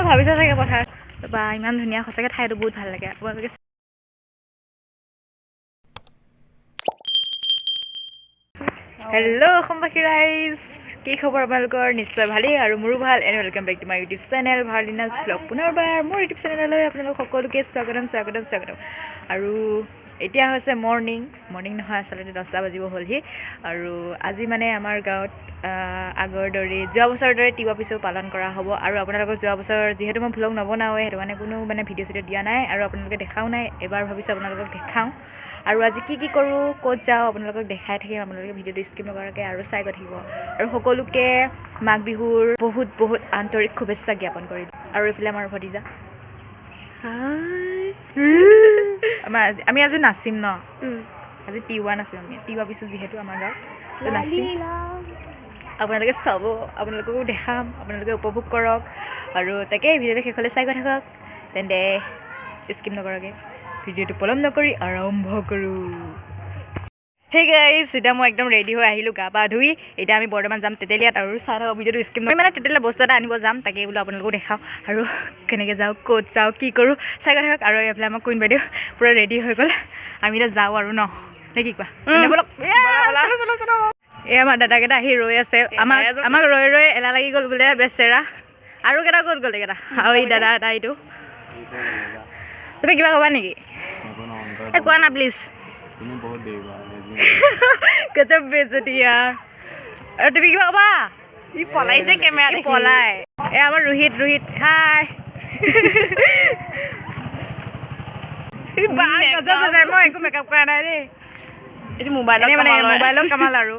ভাবিছা চাগে পথাৰ বা ইমান ধুনীয়া, সঁচাকৈ ঠাইটো বহুত ভাল লাগে আপোনালোকে। হেল্ল' অসমবাসী ৰাইজ, কি খবৰ আপোনালোকৰ? নিশ্চয় ভালেই আৰু মোৰো ভাল। And welcome back to my YouTube channel Bharalina's vlog. পুনৰবাৰ মোৰ ইউটিউব চেনেললৈ আপোনালোক সকলোকে স্বাগতম স্বাগতম স্বাগতম। আৰু এতিয়া হৈছে মৰ্ণিং, মৰ্ণিং নহয় আচলতে 10টা বাজিব হ'লহি। আৰু আজি মানে আমাৰ গাঁৱত আগৰ দৰে যোৱা বছৰৰ দৰে তিৱা পিছু পালন কৰা হ'ব। আৰু আপোনালোকক যোৱা বছৰ যিহেতু মই ভ্লগ নবনাওঁৱে, সেইটো কাৰণে কোনো মানে ভিডিঅ' চিডিঅ' দিয়া নাই আৰু আপোনালোকে দেখাও নাই। এবাৰ ভাবিছোঁ আপোনালোকক দেখাওঁ আৰু আজি কি কি কৰোঁ, ক'ত যাওঁ আপোনালোকক দেখাই থাকিম। আপোনালোকে ভিডিঅ'টো স্কিপ নকৰাকৈ আৰু চাই গৈ থাকিব। আৰু সকলোকে মাঘ বিহুৰ বহুত বহুত আন্তৰিক শুভেচ্ছা জ্ঞাপন কৰিলোঁ। আৰু এইফালে আমাৰ ভতিজা, আমাৰ আজি আমি আজি নাচিম ন, আজি তিৱা নাচিম আমি, তিৱা পিছু যিহেতু আমাৰ গাঁৱত নাচিম। আপোনালোকে চাব, আপোনালোককো দেখাম, আপোনালোকে উপভোগ কৰক। আৰু তাকে ভিডিঅ'টো শেষলৈ চাই গৈ থাকক। তেন্তে স্কিপ নকৰাকৈ ভিডিঅ'টো পলম নকৰি আৰম্ভ কৰোঁ। সেই গাইজ, এতিয়া মই একদম ৰেডি হৈ আহিলোঁ গা পা ধুই। এতিয়া আমি বৰ্তমান যাম তেতেলীয়াত আৰু চাই থাকক ভিডিঅ'টো স্কিপ নকৰি। মানে তেতেলীয়া বস্তু এটা আনিব যাম, তাকে বোলো আপোনালোকো দেখাওঁ আৰু কেনেকৈ যাওঁ, ক'ত যাওঁ, কি কৰোঁ চাই গৈ থাকক। আৰু এইফালে আমাৰ কুইন বাইদেউ পূৰা ৰেডি হৈ গ'ল। আমি এতিয়া যাওঁ আৰু ন, নে কি কোৱা? এই আমাৰ দাদাকেইটা আহি ৰৈ আছে, আমাক ৰৈ ৰৈ এলাহ লাগি গ'ল বোলে বেচেৰা। আৰু কেইটা ক'ত গ'ল এইকেইটা? আৰু এই দাদা এটা এইটো, তুমি কিবা ক'বা নেকি? এই কোৱা না প্লিজ। গজব বেজতি ইয়াৰ। তুমি কিবা ক'বা? ই পলাইছে কেমেৰা পলাই। এই আমাৰ ৰোহিত, ৰোহিত হাই। মই একো মেকআপ কৰা নাই দেই, এইটো মোবাইলত মানে মোবাইলত কামাল। আৰু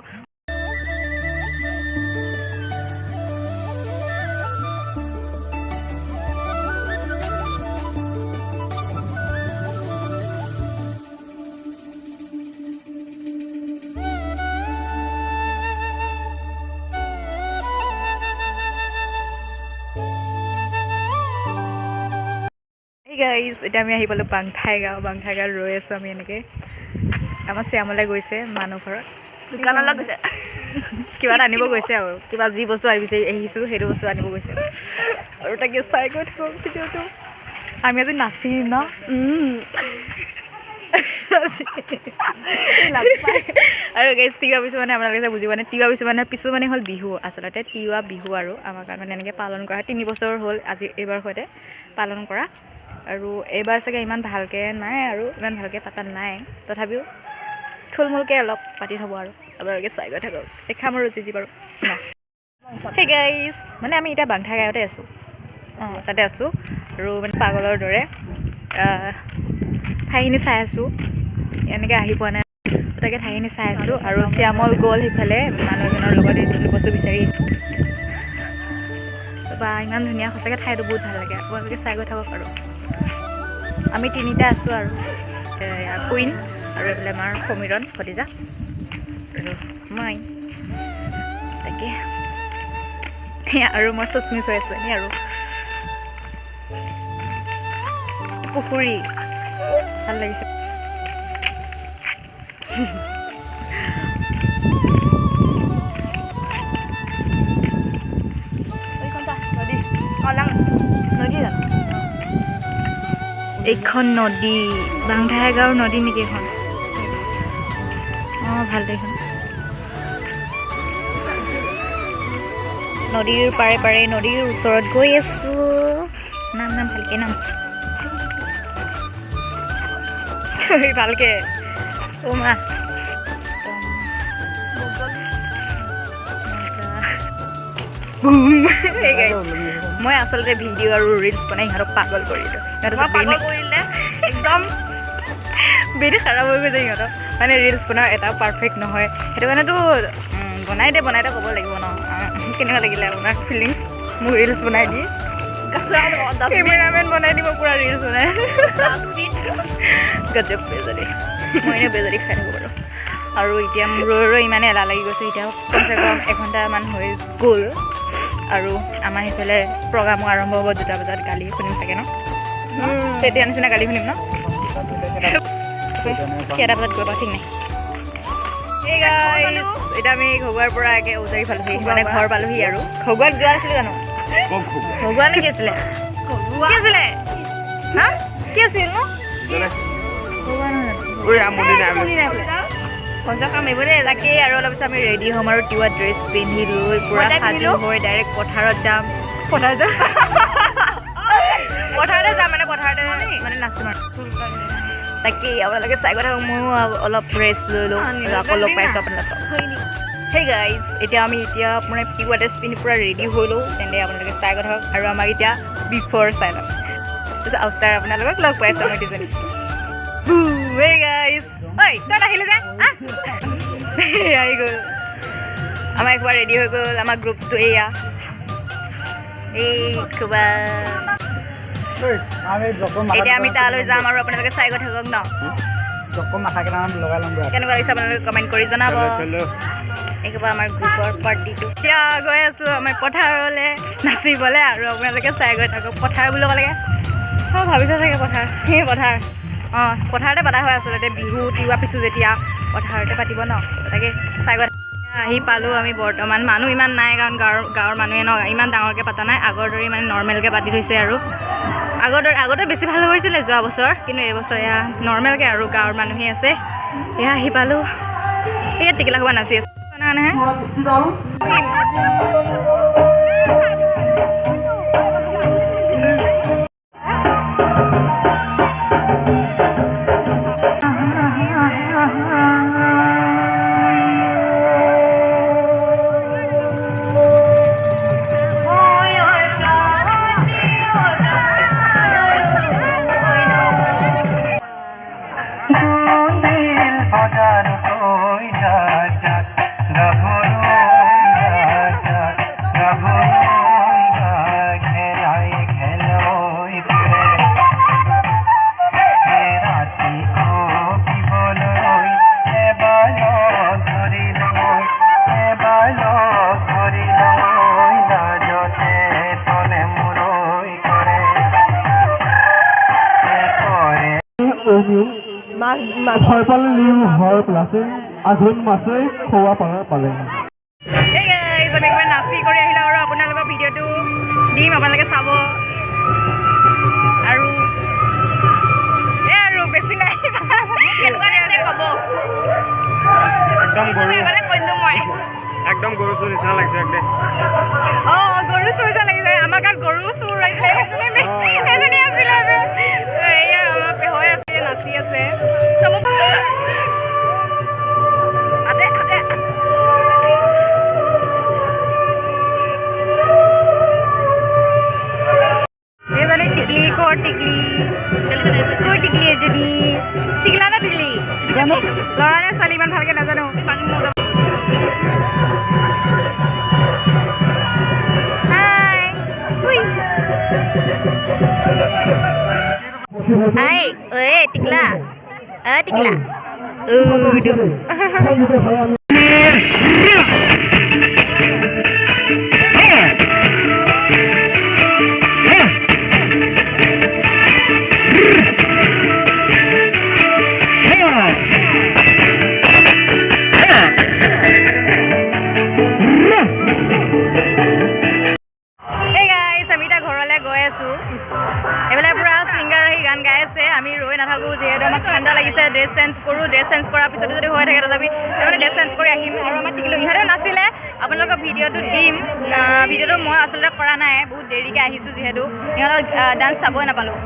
গাইজ, এতিয়া আমি আহি পালোঁ বাংঠাই গাঁও। বাংঠাই গাঁৱত ৰৈ আছোঁ আমি এনেকৈ। আমাৰ শ্যামলে গৈছে মানুহ ঘৰত, দোকানলৈ গৈছে, কিবা এটা আনিব গৈছে আৰু কিবা যি বস্তু আহিছে আহিছোঁ সেইটো বস্তু আনিব গৈছে। আৰু তাকে চাই গৈ থাকক ভিডিঅ'টো। আমি আজি নাচিম ন। আৰু গাইজ, তিৱা বিহু মানে আপোনালোকে বুজি পোৱা নাই, তিৱা বিহু মানে পিছু মানে হ'ল বিহু। আচলতে তিৱা বিহু আৰু আমাৰ কাৰণে মানে এনেকৈ পালন কৰা 3 বছৰ হ'ল আজি এইবাৰ সৈতে পালন কৰা। আৰু এইবাৰ চাগে ইমান ভালকৈ নাই আৰু ইমান ভালকৈ পাতা নাই, তথাপিও থুলমূলকৈ অলপ পাতি থ'ব আৰু আপোনালোকে চাই গৈ থাকক, দেখাম আৰু যি যি বাৰু ন। সেই গাইজ, মানে আমি এতিয়া বাংঠা গাঁৱতে আছোঁ, অঁ তাতে আছোঁ। আৰু মানে পাগলৰ দৰে ঠাইখিনি চাই আছোঁ, এনেকৈ আহি পোৱা নাই, তাকে ঠাইখিনি চাই আছোঁ। আৰু শ্যামল গ'ল সিফালে মানুহ এজনৰ লগত এইটো বস্তু বিচাৰি। বা ইমান ধুনীয়া, সঁচাকৈ ঠাইটো বহুত ভাল লাগে, আপোনালোকে চাই গৈ থাকক। আৰু আমি 3টা আছোঁ আৰু কুইন আৰু এইফালে আমাৰ সমীৰণ ভতিজা আৰু মই, তাকে। আৰু মই চচমিচ হৈ আছোঁ এনেই। আৰু পুখুৰী ভাল লাগিছে। নদী জানো এইখন? নদী বাংঠাই গাঁৱৰ নদী নেকি এইখন? অঁ ভাল এইখন। নদীৰ পাৰে পাৰে নদীৰ ওচৰত গৈ আছোঁ। নাম নাম ভালকে নাম ভালকে। অ' মা, মই আচলতে ভিডিঅ' আৰু ৰিলচ বনাই সিহঁতক পাগল কৰিলোঁ। একদম বেছি খাৰাপ হৈ গৈছে সিহঁতক। মানে ৰিলচ বনোৱা এটাও পাৰফেক্ট নহয়, সেইটো কাৰণেতো বনাই দে বনাই দে ক'ব লাগিব ন। কেনেকুৱা লাগিলে আপোনাৰ ফিলিংছ? মোক ৰিলচ বনাই দি কেমেৰামেন বনাই দিব, পূৰা ৰিলচ বনাই গজব বেজতি। মই এনেই বেজতি খাই থাকোঁ বাৰু। আৰু এতিয়া ৰৈ ৰৈ ইমানে এলাহ লাগি গৈছে, এতিয়া কমচে কম 1 ঘণ্টামান হৈ গ'ল। আৰু আমাৰ সেইফালে প্ৰগ্ৰামো আৰম্ভ হ'ব 2টা বজাত। গালি শুনিম চাগে ন, তেতিয়া নিচিনা গালি শুনিম ন? কেইটা বজাত গৈ পাওঁ ঠিক নাই। এই গাইজ, এতিয়া আমি ঘগুৱাৰ পৰা একে উজাৰি পালোহি, মানে ঘৰ পালোহি। আৰু ঘগুৱাত যোৱা নাছিলোঁ জানো? ঘগুৱা নে কি আছিলে? কি আছিলে? হা, কি আছিল ন? তাকেই আৰু অলপ পিছত আমি ৰেডি হ'ম আৰু তিৱা ড্ৰেছ পিন্ধি লৈ পূৰা সাজু হৈ ডাইৰেক্ট পথাৰত যাম। পথাৰত যাম, পথাৰতে যাম মানে পথাৰতে মানে নাচিম আৰু। তাকেই আপোনালোকে চাই গৈ থাকক, ময়ো অলপ ৰেষ্ট লৈ লওঁ, আকৌ লগ পাইছোঁ আপোনালোকক। হেই গাইজ, এতিয়া আমি এতিয়া আপোনাৰ তিৱা ড্ৰেছ পিন্ধি পূৰা ৰেডি হৈ লওঁ, তেন্তে আপোনালোকে চাই গৈ থাকক আৰু আমাক এতিয়া বিফ'ৰ চাই লওক, তাৰপিছত আফটাৰ আপোনালোকক লগ পাইছোঁ আমি দুজনী। Hey guys, ঐ তই নাহিলি যে? আহি গ'ল, আমাৰ একবাৰ ৰেডি হৈ গ'ল আমাৰ গ্ৰুপটো। এয়া এই কিবা এতিয়া আমি তালৈ যাম আৰু আপোনালোকে চাই গৈ থাকক ন। কেনেকুৱা লাগিছে আপোনালোকে কমেণ্ট কৰি জনাব। একেবাৰে আমাৰ গ্ৰুপৰ পাৰ্টিটো এতিয়া গৈ আছোঁ আমাৰ পথাৰলৈ নাচিবলৈ আৰু আপোনালোকে চাই গৈ থাকক। পথাৰ বুলি ক'ব লাগে, অঁ ভাবিছে চাগে পথাৰ, সেই পথাৰ, অঁ পথাৰতে পতা হয় আচলতে। বিহু তিৱা পিছু যেতিয়া পথাৰতে পাতিব ন, তাকে চাই গৈ আহি পালোঁ আমি। বৰ্তমান মানুহ ইমান নাই, কাৰণ গাঁৱৰ মানুহে ন ইমান ডাঙৰকৈ পতা নাই, আগৰ দৰে মানে নৰ্মেলকৈ পাতি থৈছে আৰু। আগৰ দৰে আগতে বেছি ভাল হৈছিলে যোৱা বছৰ, কিন্তু এইবছৰ এয়া নৰ্মেলকৈ আৰু গাঁৱৰ মানুহেই আছে। এয়া আহি পালোঁ, এয়া টিকিলা সোপা নাচি আছে কাৰণেহে। আঘোণ মাছে খোৱা পালে। নাচি কৰি আহিলে আৰু আপোনালোকৰ ভিডিঅ'টো দিম, আপোনালোকে চাব। আৰু এই আৰু বেছি নাই, একদম গৰু চুৰ নিচিনা লাগিছে। অঁ গৰু চুৰ নিচিনা লাগিছে, আমাৰ গাঁৱত গৰু চুৰ আহিছিলে, সেইজনী আছিলে, এয়া আমাৰ পেহৈ আছে, নাচি আছে। এইজনী টিকলি, কৰ টিকলি, কৰ টিকলি, এজনী টিকলা নে টিকলি, ল'ৰা নে ছোৱালী ইমান ভালকে নাজানো। হাই ঐ টিকলা, অ টিকলা। এইফালে পূৰা ছিংগাৰ আহি গান গাই আছে, আমি ৰৈ নাথাকোঁ যিহেতু আমাক ঠাণ্ডা লাগিছে। ড্ৰেছ চেঞ্জ কৰোঁ, ড্ৰেছ চেঞ্জ কৰাৰ পিছতো যদি হৈ থাকে তথাপি তাৰমানে ড্ৰেছ চেঞ্জ কৰি আহিম। আৰু আমাৰ টিকিলোঁ, ইহঁতেও নাছিলে, আপোনালোকৰ ভিডিঅ'টো দিম। ভিডিঅ'টো মই আচলতে কৰা নাই, বহুত দেৰিকৈ আহিছোঁ যিহেতু, ইহঁতক ডান্স চাবই নাপালোঁ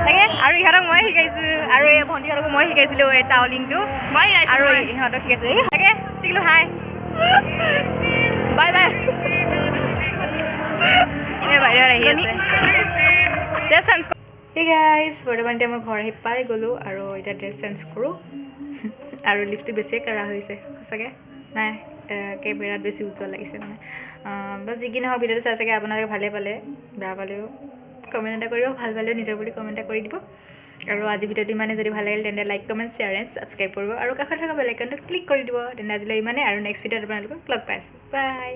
তাকে। আৰু ইহঁতক মই শিকাইছোঁ, আৰু এই ভণ্টিহঁতকো মই শিকাইছিলোঁ এই টাউলিংটো, মই আৰু ইহঁতক শিকাইছিলোঁ। এই তাকে টিকিলোঁ, হাই বাই বাই। এই বাইদেউহঁত আহি আছে। Dress change. হে গাইজ, বৰ্তমান এতিয়া মই ঘৰ আহি পাই গ'লোঁ আৰু এতিয়া ড্ৰেছ চেঞ্জ কৰোঁ। আৰু লিপষ্টিক বেছিয়ে কাঢ়া হৈছে সঁচাকৈ, নাই কেমেৰাত বেছি উজ্জ্বল লাগিছে মানে। বা যি কি নহওক, ভিডিঅ'টো চাই চাগে আপোনালোকে ভালে পালে, বেয়া পালেও কমেণ্ট এটা কৰিব, ভাল পালেও নিজৰ বুলি কমেণ্ট এটা কৰি দিব। আৰু আজি ভিডিঅ'টো ইমানে, যদি ভাল লাগিল তেন্তে like, comment, share and subscribe কৰিব আৰু কাষত থকা বেল আইকনটো ক্লিক কৰি দিব। তেন্তে আজিলৈ ইমানে, আৰু নেক্সট ভিডিঅ'ত আপোনালোকক লগ পাইছোঁ। বাই।